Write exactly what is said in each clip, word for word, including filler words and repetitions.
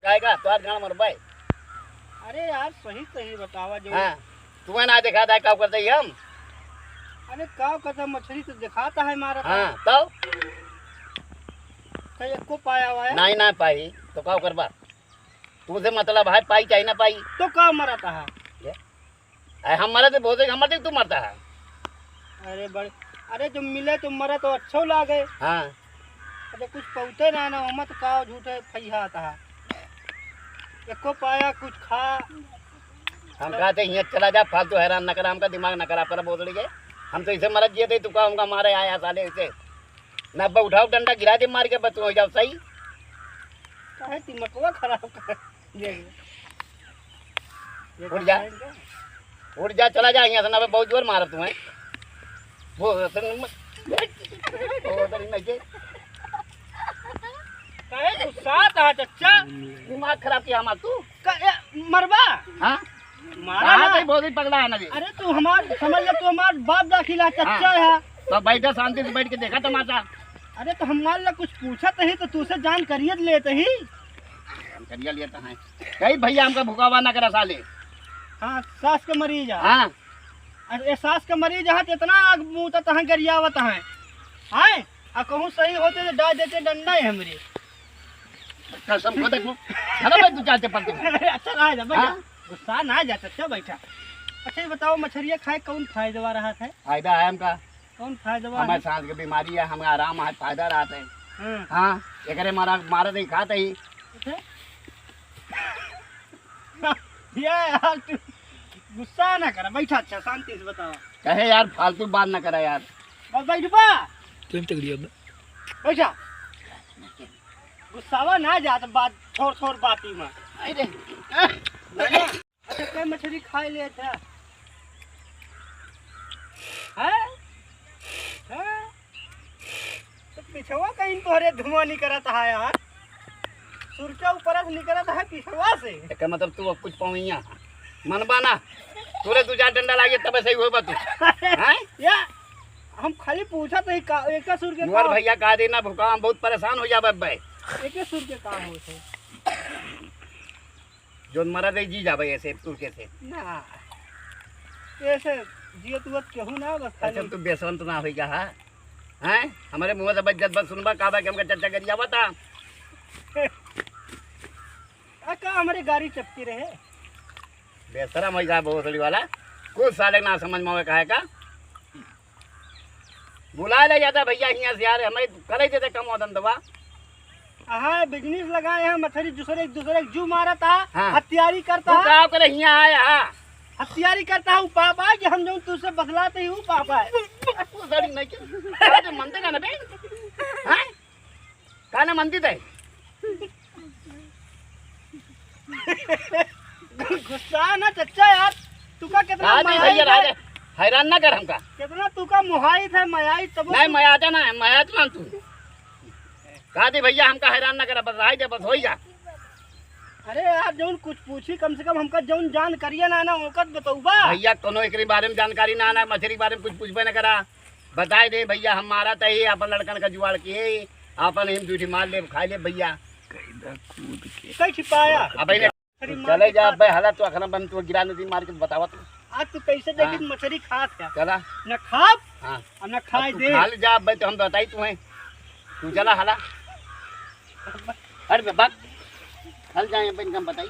काहे का तोहार गाँड़ मरबे। अरे यार, सही सही बतावा जो। हाँ, तुम्हें ना देखा था, का करते ही हम? अरे, का करता, मछरी तो दिखाता है मारा। हाँ, तब? तो एको पाया हुआ है? नहीं, ना पाई, तो का करबा? तुमसे मतलब है, पाई चाहे ना पाई। तो का मरता है? ये? अरे, हम मरे तो बहुत, हम मरते, तू मरता है। अरे बड़े, अरे, जो मिले तो मरे तो अच्छो लागे। हाँ। अरे, कुछ पौते ना, ना, ओमा तो का झूठे फैहाता है। एको पाया, कुछ खा। हम कहते, "हियाँ चला जा, फालतू हैरान न करा, हमका दिमाग न करा, पर बोतड़ी के। हम तो इसे मरत जिए थे, तू का हमका मारे आया साले इसे। ना अब उठाओ डंडा, गिरा दे मार के, बस तू हो जाओ सही।" काहे दिमगवा खराब कर? ये, ये उठ जा। उठ जा, चला जा हियाँ से, ना बे, बहुत जोर मारत तुम्हें। वो, वो, वो, काहे गुस्सात हा, चच्चा? दिमाग खराब किया हमार तू। का, ए, मरबा? हाँ? मारा कहाँ ना। कहीं बहुत ही पगला है ना जी। अरे, तू हमार, समझ ले, तू हमार बाप दाखिला चच्चा हाँ। है। तो बैठा, शांति से बैठ के देखा तमाशा। अरे, तो हम मान ला कुछ पूछत ही तो तूसे जान करिए लेत ही। हम करिया लेता है। कही भैया हमका भुकावा ना करा साले। हाँ, सास के मरीज है। हाँ। अरे, सास के मरीज है, तो इतना आग मूतत है, गरियावत है। हैं? आ कहूँ सही होते तो डाल देते डंडा ही हमरे। कसम को देखो। चलो भाई, तू चाहते पलते। अच्छा, ना जा, बैठा। हाँ? गुस्सा ना जा, अच्छा, बैठा। अच्छा, ये बताओ, मछरिया खाए कौन फायदेवा रहा था? फायदा है हमका। कौन फायदेवा हमारे है? सांस के बीमारी है, हमें आराम है, फायदा रहता है। हाँ। हाँ, एकरे मारा, मारा नहीं खाते ही। अच्छा। ये यार, तू गुस्सा ना करा, बैठा, अच्छा, शांति से बतावा। कहे यार, फालतू बात ना करा यार। बस बैठ बा। तुम तगड़ी अब। बैठा। गुस्सावा ना जात बात, थोड़ थोड़ बाती में। अरे। अच्छा, कई मछली खाए ले था? हैं? हैं? तो पिछवा कहीं तोहरे धुआं निकरत है यार। सुरचा ऊपर से निकरत है पिछवा से। एकर मतलब तू अब कुछ पवैया मनबा ना। तोरे दू चार डंडा लागे तब सही होबा तू। हैं? या, हम खाली पूछत ही का, एके सुर के मोर का? भैया का देना भुका, हम बहुत परेशान हो जाबे बे। एके सुर के का होत है? जोन मरा दे जी जाबे ऐसे तुरके से। ना। ऐसे जियत उयत केहू ना, बस अच्छा, खाली तू बेसंत ना होई जा, हाँ? हैं? हमरे मुँह से बस जब बस सुनबा, का बा कि हमका चर्चा करिया बता। आ, का हमरे गाड़ी चपकी रहे? बेशरम होई जा भोसड़ी वाला। कुछ साले ना समझ में आवे काहे का। बुला ले जाता भैया हियाँ से यार, हमें करे देते कम हो धंधवा। हाँ, बिजनेस लगाए हैं, मछली दूसरे, दूसरे जू मारत है, हाँ। हथियारी करत है। का करे हियाँ आया, हाँ। हथियारी करत है, वो पाप है कि हम जौन तुझसे बदलाते ही वो पाप है। तू गाड़ी नहीं के, काहे मनते ना ना बे? हाँ? काहे ना मनती थे? गुस्सा ना चच्चा यार, तुका कितना का दे मयाई भैया, है। राजा, हैरान ना कर हमका। कितना तुका मुहाई थे, मयाई तब नहीं, तू मयाजा ना है, मयाज ना तू। का दे भैया, हमका हैरान ना करा, बस रह जा, बस होई जा। अरे यार, जौन कुछ पूछी, कम से कम हमका जौन जानकारिया ना, ना, ओकर बतौबा। भैया, कोनो एकरे बारे में जानकारी ना, ना, मछरी के बारे में कुछ पूछबे ना करा। बताए दे भैया, हम मारा तही, अपन लड़कन का जुआड़ किए, अपन हम दूठी मार ले, खा ले भैया। कैदा कूद के। कई छिपाया? अब इन्हें अरे मार चले के जा, खा। अबे हला तो अखना बन तू गिरा नदी मार के बतावा तू। आज तू कैसे हाँ। देखी मछली खात है? चला। न खाब हाँ। और न खाए अब तू दे। खा ले जा, अबे तो हम बताई तुम्हें। तू चला हला। अरे बे बात। हल जाए, अबे इनका हम बताई।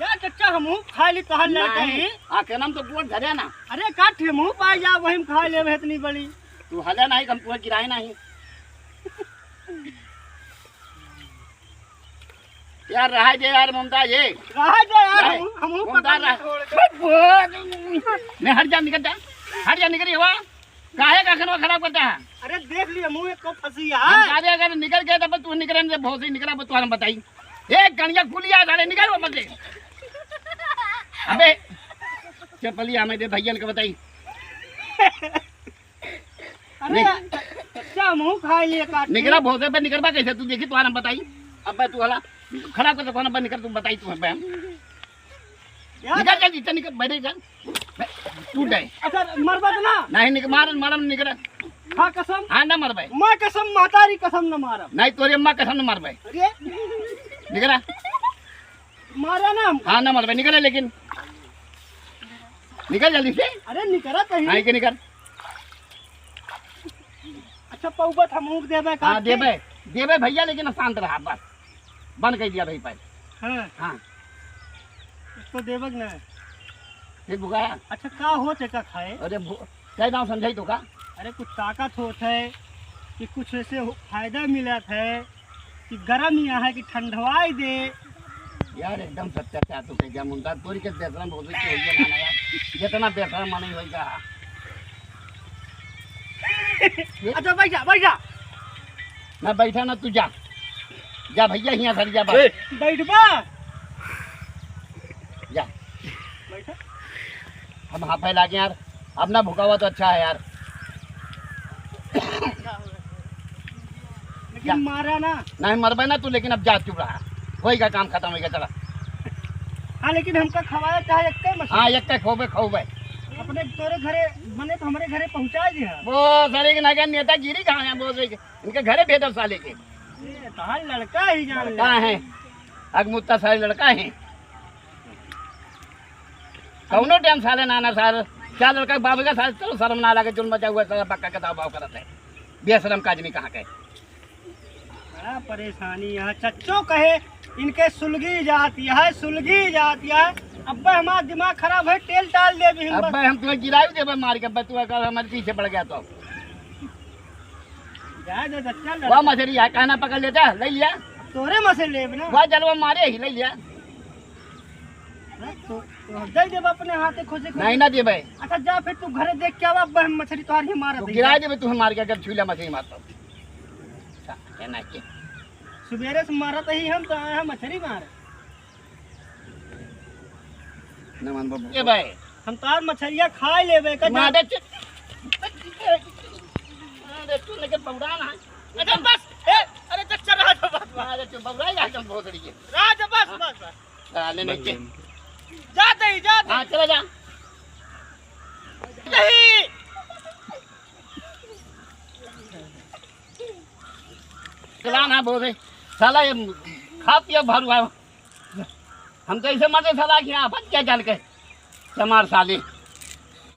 यार चच्चा, हमहू खा ली तोहार लड़का नहीं, ही। आके नाम तो गोड़ धरे ना। अरे काट, हमहू पाए जा, वही में खा लेवे इतनी बड़ी। तू हला नहीं, हम तुम्हें गिराए नहीं। यार, रहा दे यार, ममता, ये। रहा दे यार, नहीं, हम, हमहू ममता, पकड़ रहा। छोड़ दे। नहीं, हट जा, निकल जा। हट जा, निकल, ये हुआ। काहे का अखनवा खराब करता है? अरे, देख लिया, मुँह एक को फंसी है। हम कहा दे, अगर निकल गए, तब तू निकले, नहीं, बहुत ही निकला, तू हम बताई। एक गणिया खुलिया, साले, निकल वो बंदे। अबे, चपलिया हमें दे, भैया ने बताई। अरे, नहीं। अच्छा, मुँह खा लिए काट के। निकला भोसे पे निकलबा कैसे? तू देखी, तुम्हारा बताई। अब तू हला खड़ा कर, कौन अब निकल, तू बताई, तू हम। यार। निकल, चल, चल, निकल, बैठे, चल। टूट जाए। अच्छा, मरबा तो ना? नहीं, निकल, मार, मार, निकल। हाँ, कसम। हाँ, ना मरबे। माँ कसम, महतारी कसम न मारब। नहीं, तोरे अम्मा कसम न मरबे। अरे। निकला। मारा ना हमका। हाँ, ना मरबे, निकल लेकिन। निकल जल्दी से। अरे निकरा कहीं। हाँ, के निकल। अच्छा, पौबत हम ऊँख देबे का? हाँ, देबे, देबे भैया, लेकिन शांत रहा बस। बंद कर दिया भाई पाइप। हाँ। हाँ। इसको देबक ना। फिर भुगाया? अच्छा, का होत है का खाए? अरे भु-, कह दाव समझाई तो का? अरे कुछ ताकत होत है कि कुछ ऐसे हो-, फायदा मिलत है कि गरम यहाँ है कि ठंडवाई दे। यार एकदम सत्याचार तू कह दिया मुंडा, तोरी के बेशरम भोसड़ी के होइए ना, ना यार, जितना बेशरम मनई होइगा। अच्छा बैठ जा, बैठ जा। ना बैठा ना तू जा, जा भैया हियाँ धर जा बस। ए! बैठबा। जा। बैठा। हम हाफे लागे यार, अब ना भुकावा तो अच्छा है यार। लेकिन जा। मारा ना। नहीं मरबे ना तू, लेकिन अब जा चुप रहा, होइगा काम खत्म होइगा, चला। हाँ, लेकिन हमका खवाया चाहे एक मछली। हाँ, एक का खोबे खोबे। अपने तोरे घरे, मने तो हमरे घरे पहुँचा दिया। वो सारे के ना नेतागिरी कहाँ है, वो सारे के, इनके घरे भेजब साले के। ये तहार लड़का ही जान लड़का ले। है, अगमुत्ता सारे लड़का है। कौनो टाइम साले ना ना साले, क्या लड़का के बाप का साले, चलो शर्म ना लगे, जुल्म मचा हुआ साला बक्का के दाव भाव करत है, बेशरम काजनी कहाँ के। बड़ा परेशानी यहाँ, चच्चो कहे इनके सुलगी जाती है, सुलगी जाती है। अब्बे हमारा दिमाग खराब है, तेल डाल दे भी हम अब बस। भाई हम तुम्हें गिराई देबे मार के, अब तू अगर हमारे पीछे पड़ गया तो। जा दे चच्चा, वाह लड़का। मछली है, कहना पकड़ लेता, ले लिया। तोरे मछली लेब ना। वाह जलवा मारे ही, ले लिया। हाँ, तो, तो हम दे देब अपने हाथे खोजे खोजे। नहीं ना देबे। अच्छा जा फिर तू घरे देख के आवा, अब हम मछली तोहार ही मारत तो हई। गिराई देबे तू हम मार के, अगर छुईला मछली मार तो। अच्छा, ये ना के। सुबेरे से मारत ही हम तो आए हैं मछली मार। न मन बाबू। ए भाई। हम तोहार मछलिया खाई लेबे का मार जा। दे चु-, अरे तू लेके बौरा ना। अच्छा बस, ए, अरे चच्चा रहा तो बस, बस। अरे तू बौरा ही है, तुम बहुत रही है। रहा तो बस, बस, बस। हाँ, ले, ले, बस। जा दे, जा दे। हाँ, चला जा। नहीं। चला ना बोल रहे। साला ये खा पिया भरुआ। हम तो ऐसे मजे साला कि यहाँ फंस गया जान के। चमार साले।